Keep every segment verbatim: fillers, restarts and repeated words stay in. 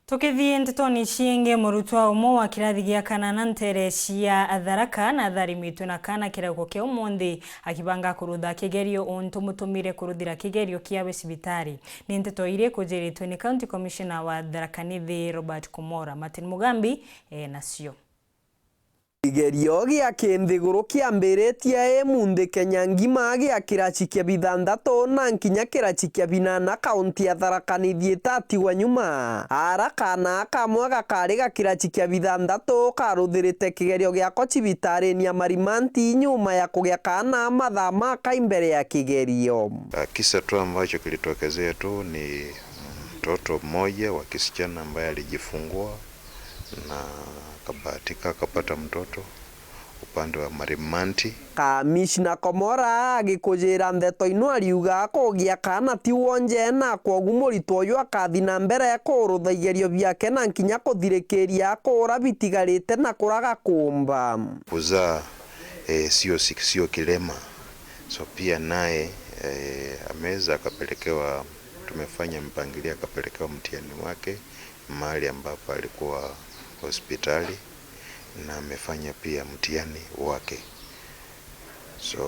Tukithii ntetoni ciingi, murutwa umwe wa kirathi gia kanana ntere cia Tharaka na atharimitwe na kaana kirauko kia umunthi akibanga kurutha kigerio untu mutumire kuruthira kigerio kiawe cibitari. Ni nteto iriku jiritwe ni County Commissioner wa Tharaka Nithi Robert Komora? Martin Mugambi e nacio. Kigerio gia kinthiguru kiambiritie imunthi Kenya ngima gia kiraci kia bithanthatu na nkinya kiraci kia binana kaunti ya Tharaka Nithi itatigwa nyuma. Ara kaana kamwe gakari ga kiraci kia bithanthatu karuthirite kigerio giako cibitarini ya Marimanti nyuma ya kugia kaana mathaa makai mbere ya kigerio. Ah, kisa tu ambacho kilitokezea tu ni mtoto mmoja wa kisichana ambaye alijifungua na akabahatika akapata mtoto upande wa Marimanti. Kamishna Komora agikujira ntheto ino ariuga kugia kaana ti wonje, na kwogu muritwa uyu akathi na mbere kurutha igerio biake na nkinya kuthirikiria kuura bitigarite na kuraga kuumba. Kuzaa, eh, sio si-, sio kilema. So pia naye, eh, ameweza akapelekewa, tumefanya mpangilio akapelekewa mtihani wake mahali ambapo alikuwa hospitali na amefanya pia mtihani wake. So,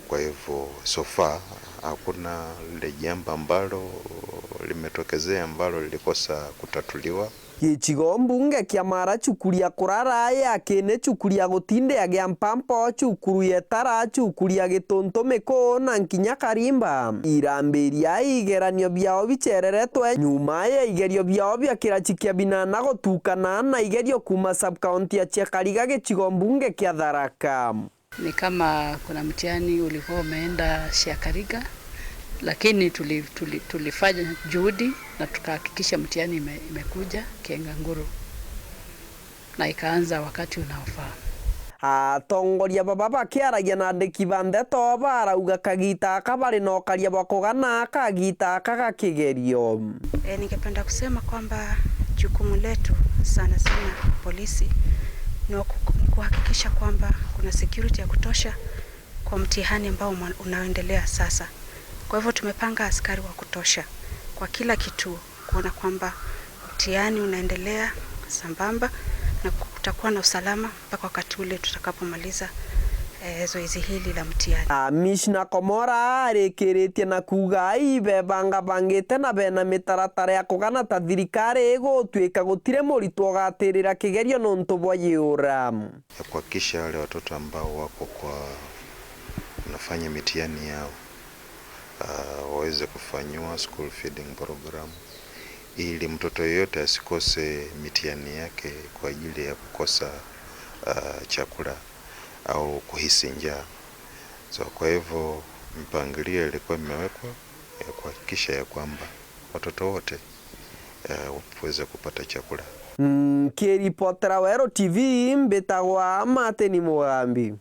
kwa hivyo, so far, hakuna lile jambo ambalo limetokezea ambalo lilikosa kutatuliwa. Gicigo mbunge kia Mara, cukuru ya kurara ya Kine, cukuru ya gutindia gia Mpampo, cukuru ya Itara, cukuru ya Gituntu Miku na nkinya Karimba irambiria igeranio biao bicereretwe nyuma ya igerio biao bia kiraci kia binana gutukana na igerio kuuma sub-county ya Chiakariga gicigo mbunge kia Tharaka. Ni kama kuna mtihani ulikuwa umeenda Chiakariga, lakini tuli-, tuli-, tulifanya juhudi na tukahakikisha mtihani ime-, imekuja Kienganguru na ikaanza wakati unaofaa. Atongoria baba bakiaragia na andiki ba ndeto barauga kagita aka bari na ukaria bwa kugana kagita aka ga kigerio. E, ningependa kusema kwamba jukumu letu sana sana polisi ni wa ku-, ni kuhakikisha kwamba kuna security ya kutosha kwa mtihani ambao uma-, unaoendelea sasa. Kwa hivyo tumepanga askari wa kutosha kwa kila kituo kuona kwamba mtihani unaendelea sambamba na kutakuwa na usalama mpaka wakati ule tutakapomaliza, eh, zoezi hili la mtihani. Kamishna Komora arikiritie na kuuga ibebangabangite na bena mitaratara ya kugana ta thirikari igutwika gutiri muritwa ugatirira kigerio nontu bwa yiura. Ya kuhakikisha wale watoto ambao wako kwa, wanafanya mitihani yao, ah, waweze kufanyiwa school feeding program, ili mtoto yeyote asikose mitihani yake kwa ajili ya kukosa, ah, chakula au kuhisi njaa. So, kwa hivyo, mipangilio ilikuwa imewekwa ya kuhakikisha ya kwamba watoto wote, eh, waweze kupata chakula. Nkiripotera Weru T V, mbitagwa Martin Mugambi.